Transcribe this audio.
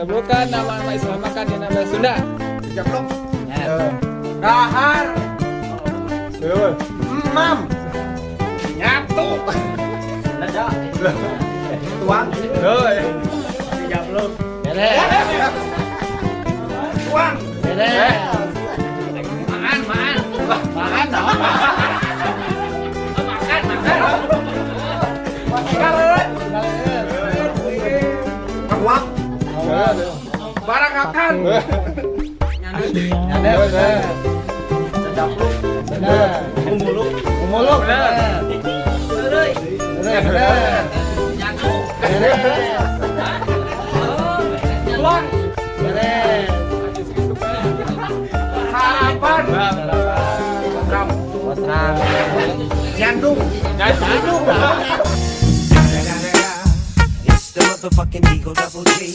Sebutkan nama-nama istilah makan di bahasa Sunda. Jablok. Dahar. Mam. Nyatu. Tuang. Jablok. Beres. Tuang. Beres. Makan, makan. Makan dong. Makan, makan. Makan. Tuang. Barang akan. Beres. Bener. Umuluk. Umuluk. Bener. Bener. Bener. Beres. Tuang. Beres. Sarapan. Sarapan. Wasram. Nyandung. Nyatu. It's the motherfucking D-O Double G.